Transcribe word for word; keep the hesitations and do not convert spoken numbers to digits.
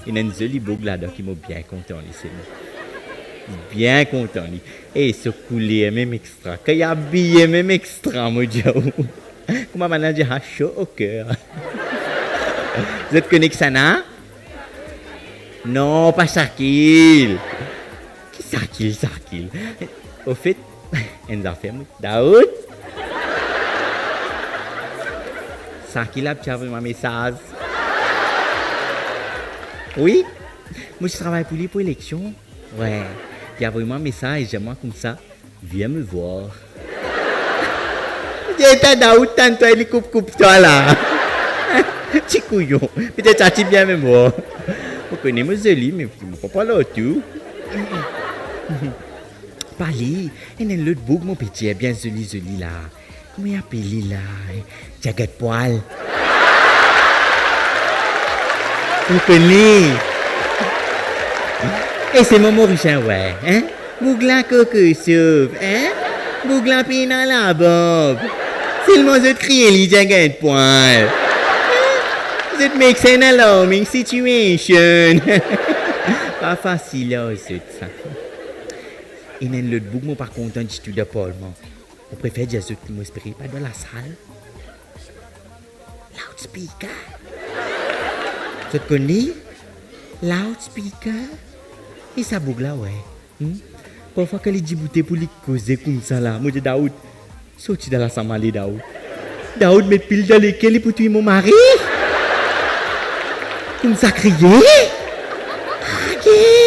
Ena enn zoli boug ladan ki mo bien kontan li, seki. Bien kontan li. E so kouler mem extra. Kan li abiye mem extra, mo dir ou. Kouma bann dir, ha, chaud au cœur. Zot kone kisannla? Non, pa Shakil. Ki Shakil, Shakil? Ofet, enn zafer, mo, Daoud? Shakil la ti avoy mwa mesaz. Wi, mo ti travay pou li pou eleksion. Wi, li avoy mwa mesaz, dir mwa koumsa, viens me voir. Eta Daoud, tann twa, li koup, koup twa la. Ti kouyon. Petet sa ti bien mem mwa. Mo kone mo zoli, me mo pa parl ar tou. Pa li, ena enn lot boug mo pe dir bien zoli, zoli la. Kouma apel li la? Jaget pwal. Ou kone? E se mo Morisien, wi, hein? Boug la koko sof, hein? Boug la pena labarb. Selman zot kriye li Jaget pwal. Zot make an alarming situation. Pa fasil ar zot sa. Ena enn lot boug mo pa kontan ditou dan parlman. Mo prefer dir zot ki mo espere pa dan lasal. Loudspeaker. Zot kone? Loudspeaker. E sa boug la, wi. Hmm? Parfwa kan li diboute pou li koze koumsa la, mo dir, Daoud, sorti dan lasam ale, Daoud. Daoud met pil dan leker, li pou touy mo mari. Koumsa kriye. Ake.